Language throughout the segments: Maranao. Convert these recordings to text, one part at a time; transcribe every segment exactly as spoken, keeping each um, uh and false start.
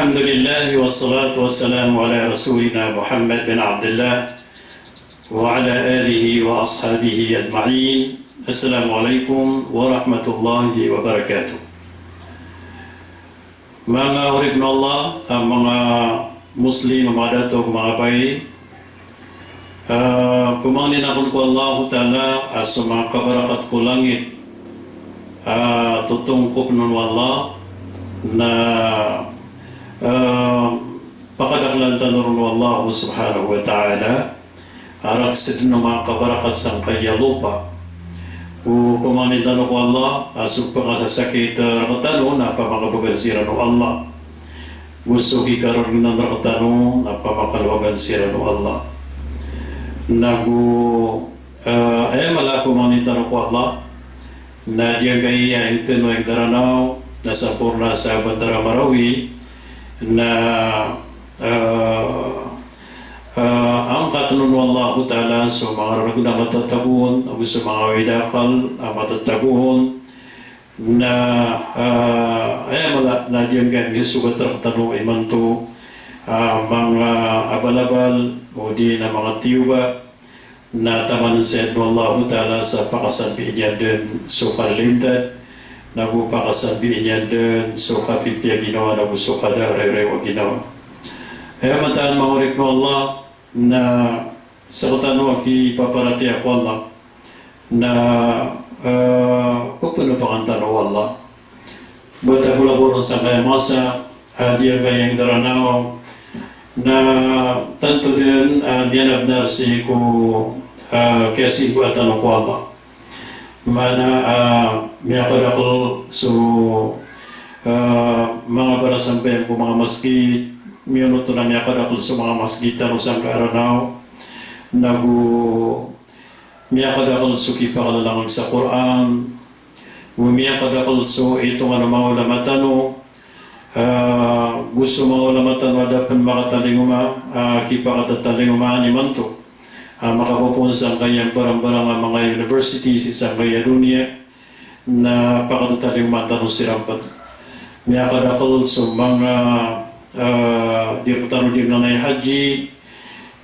Alhamdulillah, wassalatu wassalamu ala rasulina Muhammad bin Abdillah wa ala alihi wa ashabihi ajma'in. Assalamu alaikum warahmatullahi wabarakatuh. Manga oripn o Allah, ah, manga Muslim, manga dato, manga bai, ah, pamangnin akn ko Allahu Ta'ala, ah, so manga kabarakat ko langit, ah, totongkopn on o Allah, na, ah, pakadaklan tano ron o Allah Subhanahu wa Ta'ala, a rakhs dn o manga kabarakat sangkaya lopa. O pamangnin tano ko Allah, a so pkasasakit, eh, rktano na pamakabagan siran o Allah. Go so kikararngnan rktano na pamakaluwagan siran o Allah. Na go, eh, aya mala a pamangnin tano ko Allah, na giyangkaya ingd tano a Daranaw, na samporna sa bandar a Marawi, na, eh, Ah, angkatn on o Allahu Ta'ala so manga raragn a matatago on, ago so manga awid a akal a matatago on. Na, ah, aya mala na giyangkai a misogat rktano imanto, ah, manga abalabal, odi na manga tiyoba, na taman sa dn o Allahu Ta'ala sa pakasambiin iyan dn so kalilintad, nago pakasambiin iyan dn so kapipiya ginawa, nago so kada a rayrayaw a ginawa. Aya mataan, manga oripn o Allah, na sktano a kipaparatiyaya ko Allah, na, eh, pphanopangan tano o Allah. Bata ko laboran sangkaya masa, ah, giyangkaya ingd a Daranaw, na tanto dn, ah, miyanabnar sii ko, ah, kiyasimbaa tano ko Allah. Maana, ah, miyakadakl so, ah, manga barasambayang ko manga masgit, miyanotol a miyakadakl so manga masgit tano sangkaya Daranaw, nago miyakadakl so kipakalalangag sa Qur'an, go miyakadakl so itongan o manga ulama tano, ah, go so manga ulama tano a da pn makatalingoma, ah, kipakatatalingoma imanto. Ah, makapopoon sangkaya mbarangbarang a manga university sii sangkaya doniya, na pakatatalingoma tano siran pn. Miyakadakl so manga, ah, di rktano di mnanay haji,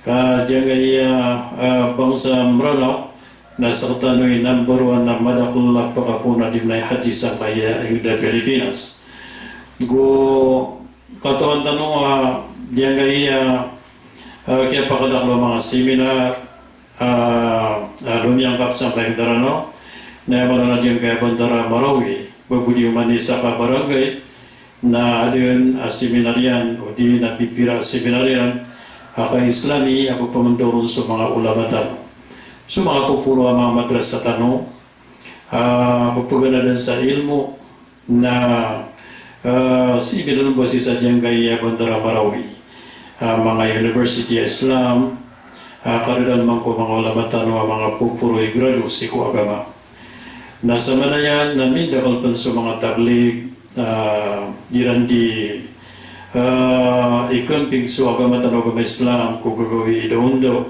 ah, giyangkaya, ah, bangsa Mranaw, na sktano i number one a madakl a pkapoon a di mnay haji sangkaya ingd a Pilipinas. Go katawan tano a giyangkaya, ah, kiyapakadakl o manga seminar, ah, ah, lomiyangkap sangkaya ingd a Daranaw, na aya mala na giyangkaya bandar a Marawi, ba bo di oman i isa ka barangay, na adn a seminar iyan, odi na pipira a seminar iyan a ka-Islami a pphangndao ron so manga ulama tano, so manga pporo a manga madrasa tano, ah, pphaganadan sa ilmo, na, ah, sii bidn bo sii sa giyangkaya bandar a Marawi, ah, manga university a Islam, ah, kadadn man ko manga ulama tano a manga pporo i grado sii ko agama. Na samanaya na mindakl pn so manga tablig, ah, iran di, ah, ikamping so agama tano a agama Islam ko gagawii daondaw.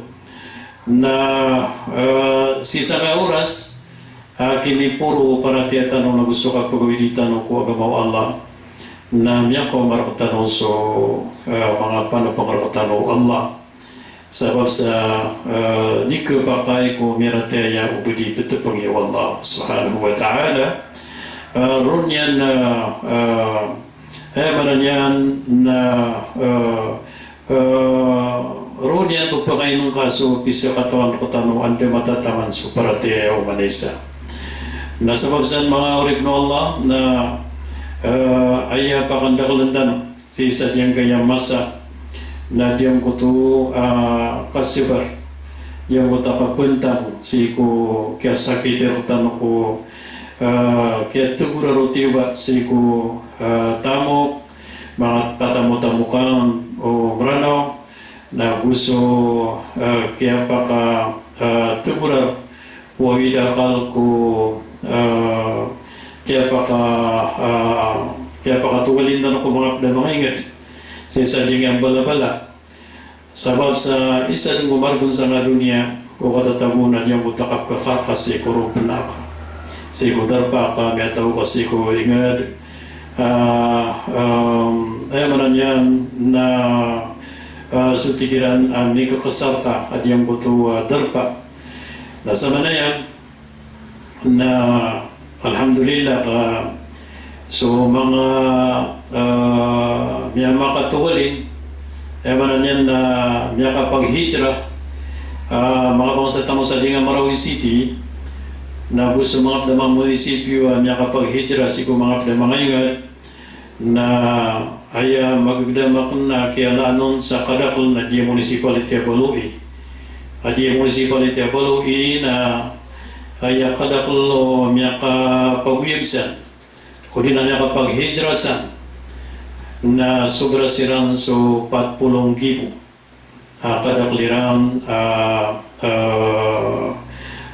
Na, ah, sii sangkaya oras a kiniporo o paratiyaya tano nago so kapagawidi tano ko agama o Allah, na miyakaoma rktano so, ah, manga panopang rktano o Allah. Sabap sa, ah, di khapakay ko miyaratiyaya o ba di ptpangi o Allah Subhanahu wa Ta'ala. Ah, roo niyan, ah, ah, aya maana niyan na, ah, ah, roo niyan pphakainongka so pisakatawan rktano anda matataman so paratiyaya o oman i isa. Na sabap san, manga oripn o Allah, na, ah, aya pakandakln tano sii sa giyangkaya masa na giyangkoto, ah, kasabar, giyangkoto a kapantang sii ko kiyasakiti rktano ko, ah, kiyatagorar o tiyoba sii ko, ah, tamok, manga patamotamokan o Mranaw, na go so, ah, kiyapaka, ah, tagorar o awid a akal ko, ah, kiyapaka, ah, kiyapakatowalin tano ko manga pd a manga ingd sii sa giyangkaya mbalabala. Sabap sa isa dn ko margn sangkaya doniya o katatago na giyangkoto a kapkhakarka sii ko ropn aka, sii ko darpa aka, miyatago ka sii ko ingd, Ah, em, aya maana niyan na, ah, so tig iran a mikakasarta a giyangkoto a darpa. Na samana iyan na alhamdulillah ka so manga, ah, miyamakatowalin, aya maana niyan na miyakapaghijra, ah, manga bangsa tano sa giyangkai a Marawi City, na go so manga pd a manga munisipyo a miyakapaghijra sii ko manga pd a manga ingd, na aya magdam akn a kiyalaan on sa kadakl na giya municipality a Baloi. A giya municipality a Baloi na aya kadakl o miyakapagoyag san, odi na miyakapaghijra san, na sobra siran so pat polo nggibo a kadakl iran, ah, ah,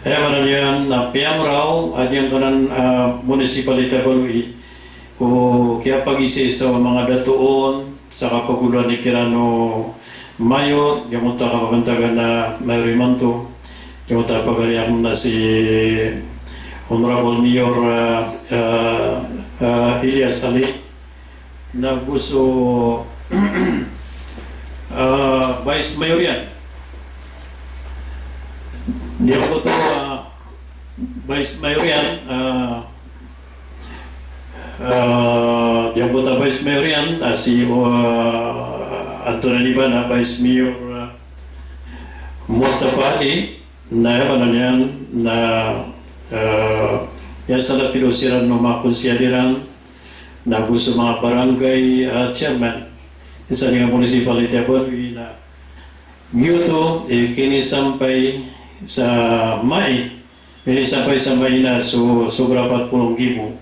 aya maana niyan na piyamraw a giyangkanan a municipality a Baloi ko kiyapagisaisa o manga dato on sa kapagoloan iran o mayor, giyangkoto a kapapantagan a mayor imanto, giyangkoto a pagari akn na si Honorable Mayor, ah, ah, ah, Elias Ali, na go so, ah, vice mayor iyan. Giyangkoto a vice mayor iyan, ah, ah, giyangkoto a vice mayor iyan, ah, si, ah, Antonio Niba na vice mayor, ah, Mustafa Ali, na aya maana niyan na, ah, aya sa na pilo siran o manga konsihal iran, na go so manga barangay, ah, chairman, isa niyan a municipality a Baloi na giyoto, eh, kinisampay sa mai, kinisampay sa mai na so, sobra pat polo nggibo,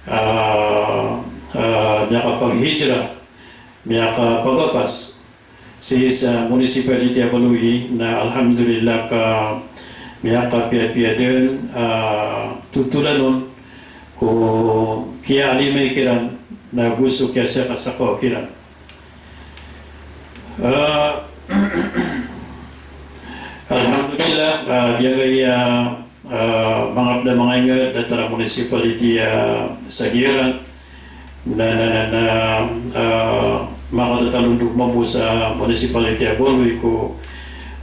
ah, ah, miyakapaghijra, miyakapagapas sii sa municipality a Baloi na alhamdulillah ka miyakapiyapiya dn, ah, totolan on ko kiyaalimay kiran na go so kiyasakasakawa kiran. Ah, alhamdulillah, ah, giyangkaya, ah, manga pd a manga ingd datar a municipality a Sagiran, na, na, na, na, ah, makatatalondog mambo sa municipality a Baloi ko,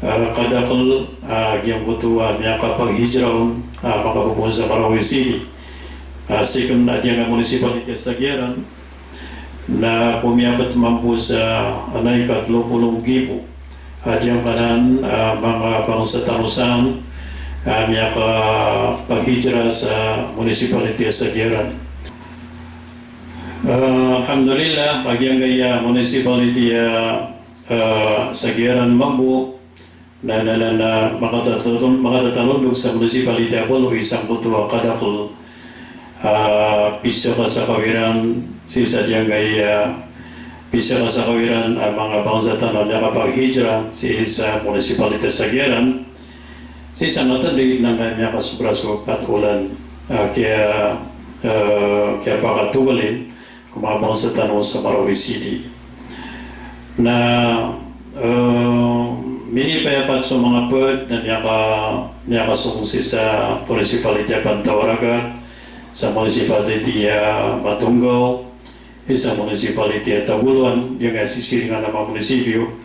ah, kadakl, ah, giyangkoto a miyakapaghijra on, ah, makapopoon sa Marawi City. Ah, sii kn a giyangkai a municipality a Sagiran, na komiyabt mambo sa anay ka tlo polo nggibo a giyangkanan, ah, manga bangsa tano san, ah, miyakapaghijra sa municipality a Sagiran. Ah, alhamdulillah, a giyangkaya municipality a, ah, Sagiran mambo, na, na, na, na makatatalon-, makatatalondog sa municipality a Baloi sangkoto a kadakl, ah, pisakasakaw iran sii sa giyangkaya, ah, pisakasakaw iran a manga bangsa tano a miyakapaghijra sii sa municipality a Sagiran, sii sa ngatan dii na angkaya miyakasobra so pat olan, ah, kiya, ah, kiyapakatogalin ko manga bangsa tano sa Marawi City. Na, eh, minipayapat so manga pd na miyaka-, miyakasong sii sa municipality a Pantawaragat, sa municipality a Matunggaw, isa municipality a Tagoloan, giyangkai a sisiringan a manga munisipyo.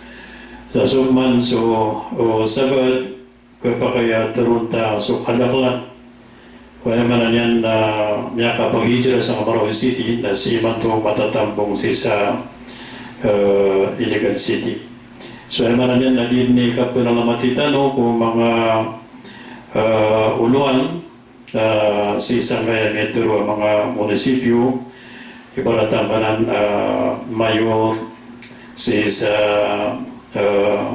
Sa so man so, o, Sabat, kapakay a tharoon ta so kadaklan. Aya maana niyan na miyakapaghijra sa Marawi City na sii imanto matatambong sii sa, eh, Iligan City. So aya maana niyan na di ini kapanalamati tano ko manga, eh, olowan, eh, sii sangkaya miyatero a manga munisipyo, ibarat angkanan, eh, mayor sii sa, eh,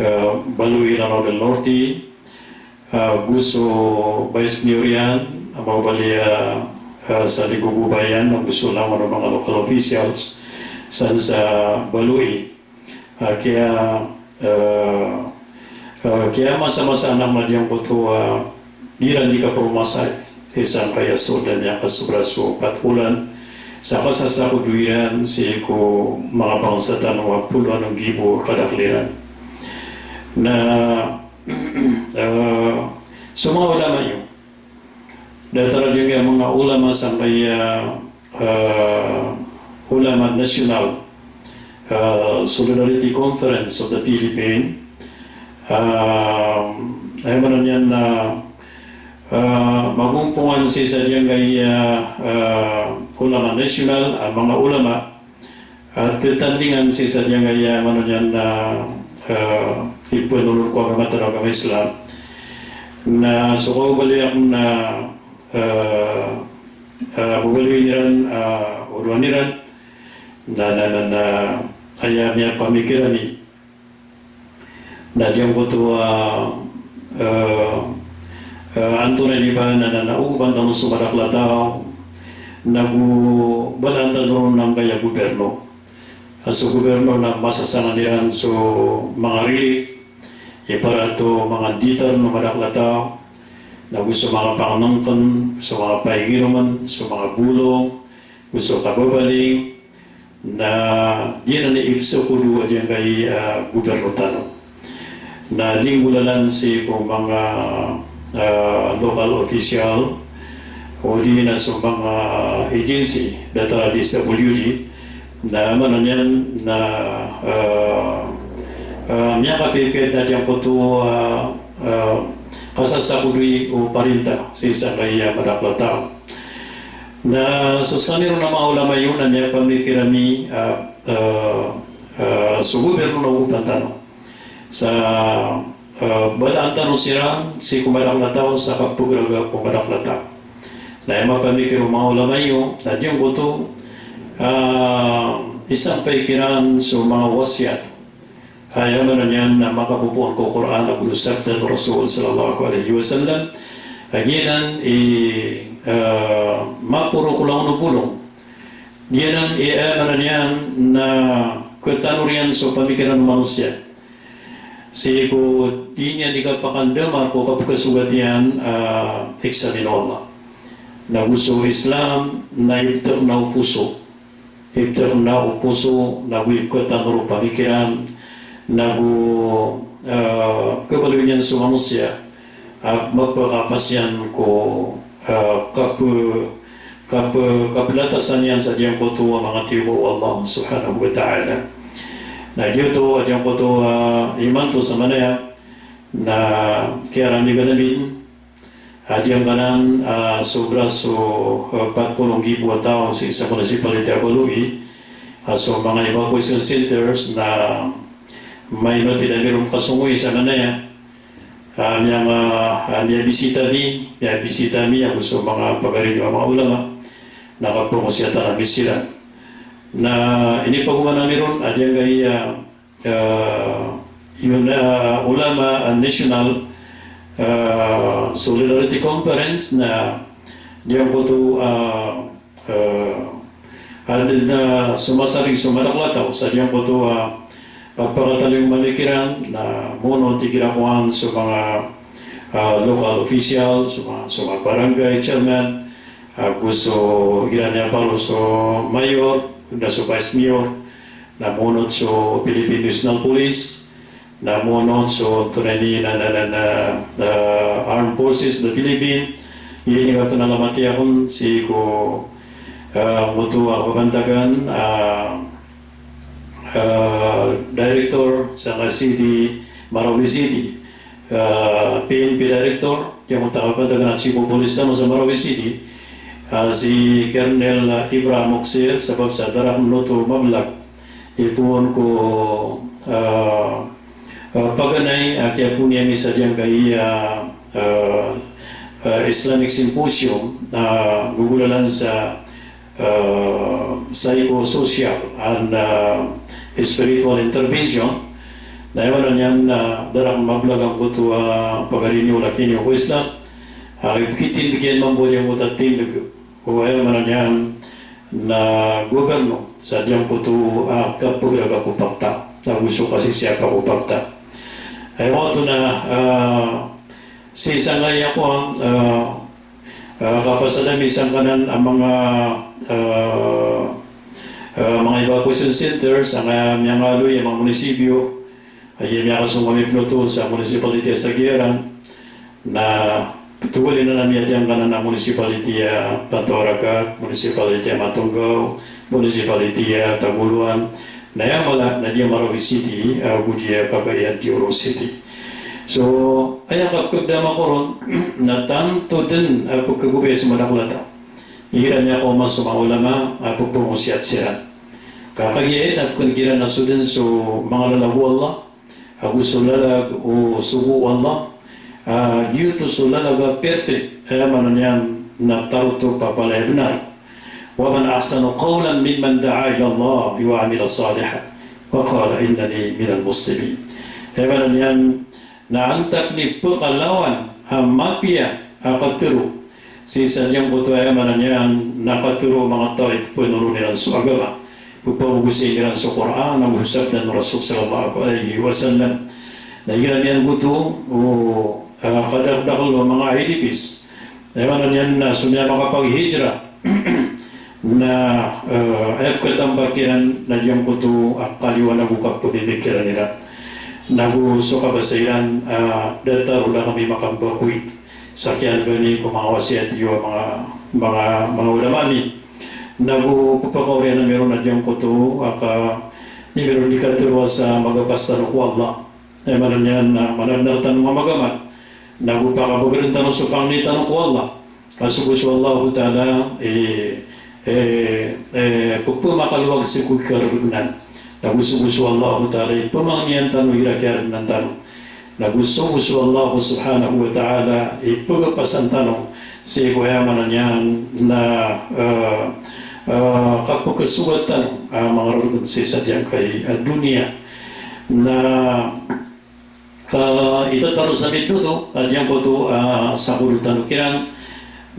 eh, Baloi, Lanao del Norte, ah, go so vice mayor iyan, a mababaloy a, ah, Saligogo Bayan, go so langon o manga local officials san sa Baloi. Ah, kiya, ah, ah, kiyamasamasa anan a giyangkoto, ah, di iran di kapromasay sii sangkaya sold a miyakasobra so pat olan sa kasasakodo iran sii ko manga bangsa tano a poloan o nggibo a kadakl iran. Na, eh, so manga ulama iyo. Datar a giyangkaya manga ulama sangkaya, ah, Ulama National, ah, Solidarity Conference of the Philippines. Ah, aya maana niyan na, ah, magompongan sii sa giyangkaya, ah, Ulama National, ah, manga ulama, ah, tetandingan sii sa giyangkaya, maana niyan na, ah, ipenolon ko agama tano a agama Islam. Na so kababaloy akn na, ah, ah, babaloyin iran, ah, olowan iran, na, na, na, na, aya miyapamikir ami na giyangkoto a, ah, ah, antonaa ini ba na, na, na ogopan tano so madakl a taw, nago balaan tano ron angkaya gobyerno. Ah, so gobyerno na masasangan iran so manga relief, ibarat o manga ditar o madakl a taw, nago so manga pangnngkn, so manga painginomn, so manga bolong, go so kababaling, na giyanan i ipsokodo a giyangkai a, ah, gobyerno tano. Na di nggolalan sii ko manga, ah, local official, odi na so manga agency, datar a D S W D, na maana niyan na, ah, ah, miyakapikir na giyangkoto a, ah, kasasakodoy o parinta sii sangkaya madakl a taw. Na so skaniyan ron a manga ulama iyo na miyapamikir ami, ah, ah, ah, so gobyerno na ogopan tano. Sa, ah, balaan tano siran sii ko madakl a taw sa kapegraga ko madakl a taw. Na aya mapamikir o manga ulama iyo na giyangkoto, ah, isampay kiran so manga wasiyat. Aya maana niyan na makapopoon ko Qur'an ago so sabda o Rasul sallallahu alaihi wasallam. A giyanan i, ah, maporo ko langon o bolong. Giyanan i, aya maana niyan na ketanor iyan so pamikiran o manosiya. Sii ko di niyan di kapakandamar ko kapekasogat iyan, ah, exam o Allah. Nago so Islam na iptekna o poso. Iptekna o poso, nago ipketanor o pamikiran, nago, ah, kebaloy niyan so manosiya a mapakapasiyan ko, ah, kape-, kape-, kapelatasan iyan sa giyangkoto a manga tiyoba o Allah subhanahu wa ta'ala. Na giyoto a giyangkoto, ah, imanto sa manaya, na kiyaramigan ami, a giyangkanan, ah, sobra so, ah, pat polo nggibo a taw sii sa municipality a Iloilo, ah, so manga evacuation centers na mainoti ami ron kasongowi sa manaya. Ah, miyanga, ah, miyabisita ami, miyabisita ami ago so manga pagari niyo a manga ulama, na kapangosiyatan ami siran. Na inipagoman ami ron a giyangkai a, ah, ah, Ulama, ah, National, ah, Solidarity Conference na giyangkoto, ah, ah, adn a somasarig so madakl a taw sa giyangkoto a, ah, pakatalingoma iran na moonot igira kowan so manga, ah, local official, so manga, so manga barangay chairman, ago so igira niyan paro so mayor, na so vice mayor, na moonot so Philippine National Police, na moonot so antonaa ini na, na, na, na, ah, Armed Forces of the Philippines. Aya ini a kena lamati akn sii ko, ah, moto a kapapantagan, ah, ah, director sa city, Marawi City, ah, P N P director, aya moto a kapapantagan a chief of police tano sa Marawi City, ah, si Colonel Ibrahim Oksir, sabap sa da rakn oto mablag ipoon ko, ah, ah, paganay a kiyapoon iyan sa giyangkai a, ah, ah, Islamic Symposium, ah, gogolalan sa, ah, psychosocial and, ah, spiritual intervention. Na aya maana niyan na da rakn mablag angkoto a pagari niyo, laki niyo ko Islam. Ah, ipkitindg iyan mambo a giyangkoto a tindg o aya maana niyan na gobyerno sa giyangkoto a kapegraga ko pakta, ago so kasisiyapa ko pakta. Aya maana oto na, ah, sii sangkaya kowan, ah, ah, kapasad ami sangkanan a manga, ah, ah, manga evacuation centers, angkaya miyangaloy a manga munisipyo, aya miyakasong ami pn oto sa municipality a Sagiaran, na Togalin anan a miyatiyangkanan a municipality a Pantawarakat, municipality a Matonggaw, municipality a Tagoloan, na aya mala na Diyamarovi City, ago di a kagaya Diyoro City. So aya kapkapda mako ron na tanto den a pkhababayai so madakl a taw. Igira niyan kaoma so manga ulama a pphangosiyat siran. Ka kagiya na pkhan kiran a so den so manga lalag o Allah, ago so lalag o sogo o Allah, a, giyoto so lalag a perfect, aya maana niyan na tarotop a palaya bnar. Wa man ahsanu qawlan mimman da'a ila Allah wa amila salihan wa qala innani minal muslimin. Aya maana niyan na antaa pn i pkhalawan a mapiya a katharo sii sa giyangkoto, aya maana niyan na katharo o manga taw a ipphanoron iran so agama, pphagosay iran so Qur'an ago so sabda o Rasul sallallahu alaihi wasallam. Na igira niyan oto o, a, kadakdakl o manga I D Ps, aya maana niyan na so miyamakapaghijra na, e, aya pkhatambak iran na giyangkoto a kaliwanag o kapphamikiran iran. Nago so kabasa iran, a, datar o da kami makambakoi sa kiyanbani ko manga wasiyat iyo a manga, manga, manga ulama ami. Nago pphakaoriyan ami ron a giyangkoto a ka, di ami ron di katharo sa magapas tano ko Allah. Aya maana niyan na manadnar tano mamagamat. Nago pakabagrn tano so pangni tano ko Allah. Ka sogo so Allahu Ta'ala i, e, e, pphamakalowag sii ko kargnan. Nago sogo so Allahu Ta'ala i pphangnian tano igira kiyargnan tano. Nago sogo so Allah subhanahu wa ta'ala i pagapasan tano sii ko, aya maana niyan na, e, e, kapkhasogat tano a manga rargn sii sa giyangkai a doniya. Na, e, itataro sa midto oto a giyangkoto a sakodo tano kiran,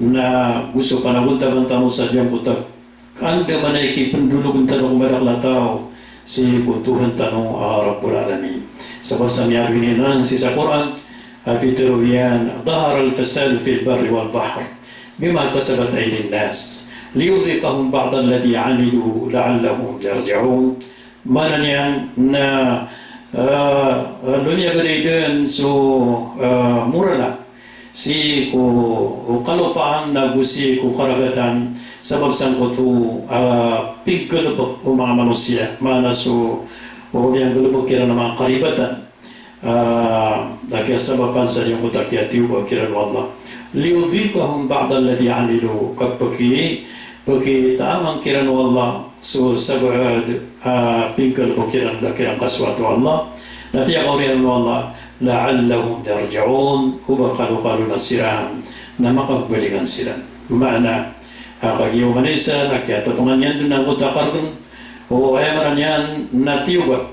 na go so panagontagan tano sa giyangkoto a kaandamanaya i kipndologn tano ko madakl a taw sii ko Tohan tano a Rabbul Alamin. Sabap sa miyaaloy niyan sii sa Qur'an a pitharo iyan, "Dhaharal fasadu fil barri wal bahri bima kasabat aydin nas liyudhiqahum ba'dalladhi amilu la'allahum yarji'un." Maana niyan na, e, e, loniyagad a dn so, e, morala sii ko kalopaan nago sii ko karagatan, sabap sangkoto a pinggalbk o manga manosiya, maana so, o miyanggalbk kiran a manga karibatan, a, a kiyasabapan sa giyangkoto a kiyatiyoba kiran o Allah. Liyudhiqahum ba'dalladhi amilu, ka pki, pkitaaman kiran o Allah so sabaad a pinggalbk iran da kiran kasoat o Allah, na piyakaoriyan o Allah, "La'allahum yarji'un," o ba kalokalo na siran na makabalikan siran. Maana, a kagiya o manosiya na kiyatapangan iyan dn angkoto a kargn, o aya maana niyan na tiyoba,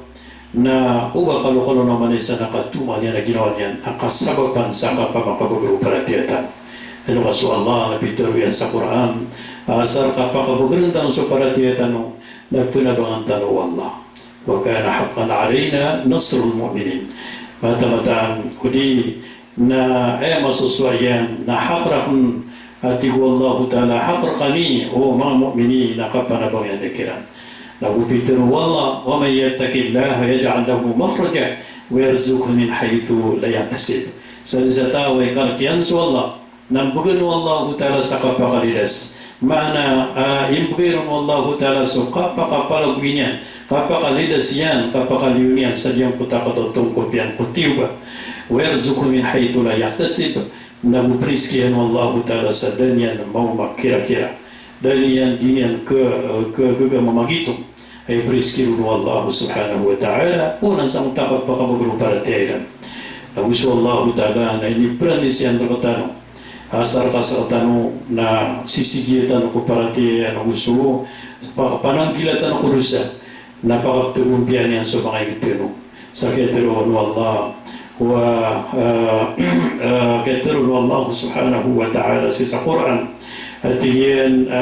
na o ba kalokalo na manosiya na katoman iyan a ginawa niyan a kasabapan sa kapamakabager o paratiyaya tano. Ino ka so Allah na pitharo iyan sa Qur'an, a, asar kapakabagern tano so paratiyaya tano, na pnabangan tano o Allah. Wa kana haqqan alaina nasrul mu'minin. Mataan-mataan, odi na aya masosowa iyan na haq rakn, a tig o Allahu Ta'ala, haq rkami o manga mu'minin a kapanabang iyan kiran. Nago pitharo o Allah, "Wa man yattaqillaha yaj'al lahu makhraja wa yarzuqhu min haythu la yahtasib." Sa dn sa taw a ikalk iyan so Allah, na mbgan o Allahu Ta'ala sa kapakalidas. Maana, a, imbgay ron o Allahu Ta'ala so kapakapalagoy niyan, kapakalidas iyan, kapakaliyo niyan sa giyangkoto a katotongkop iyan ko tiyoba. "Wa yarzuqhu min haythu la yahtasib." Nago priski iyan o Allahu Ta'ala sa da niyan maoma kirakira. Da niyan, di niyan ke, ke, ke, ke mamagitong. Ay priski ron o Allah subhanahu wa ta'ala, o nan sa manga kapakabager o paratiyaya iran. Nago so Allahu Ta'ala na inipromise iyan rktano. Asar ka sktano na sisigiya tano ko paratiyaya, nago so pakapananggila tano ko dosa, na pakaptagompiya niyan so manga ingd tano. Sa kiyatharoa o Allah, wa, a, a, kiyatharoa o Allah subhanahu wa ta'ala sii sa Qur'an, a tig iyan, a,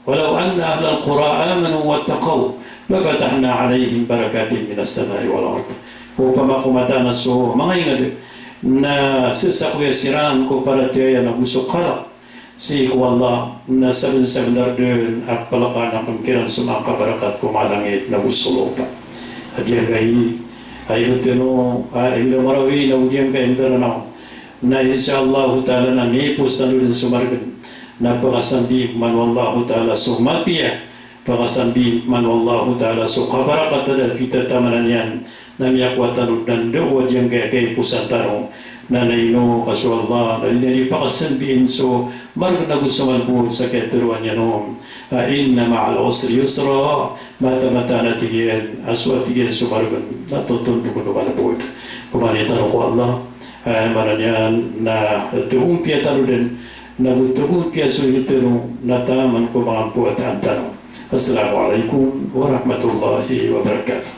"Walaw anna ahlal qura amanu wattaqaw lafatahna alayhim barakatin minas samai wal ard." Opama ko mataan a so manga ingd na sasakoya siran ko paratiyaya nago so kalk sii ko Allah, na sabnsabnar dn a plkaan akn kiran so manga kabarakat ko manga langit nago so lopa. A giyangkai a ingd tano a ingd a Marawi nago giyangkai a ingd a Ranaw, Na insha Allahu ta'ala na miipos tano dn so margn. Na pakasambi man o Allahu ta'ala so mapiya, pakasambi man o Allahu ta'ala so kabarakatan a pithataman iyan. Na miyakowa tano dn dn o diyangkaya kaiposan tano. Na ino ka so Allah na di niyan pakasambiin so margn ago so malbod sa kiyatharoa niyan on a inna ma'al usri yusra. Mataan, mataan a tig iyan a so, a tig iyan, so margn na totondog o malbod. Pamangni tano ko Allah, a maana niyan na tagompiya tano dn, na go tagompiya so hitharo na taman ko manga mpohataan tano. Assalamu alaikum warahmatullahi wabarakatuh.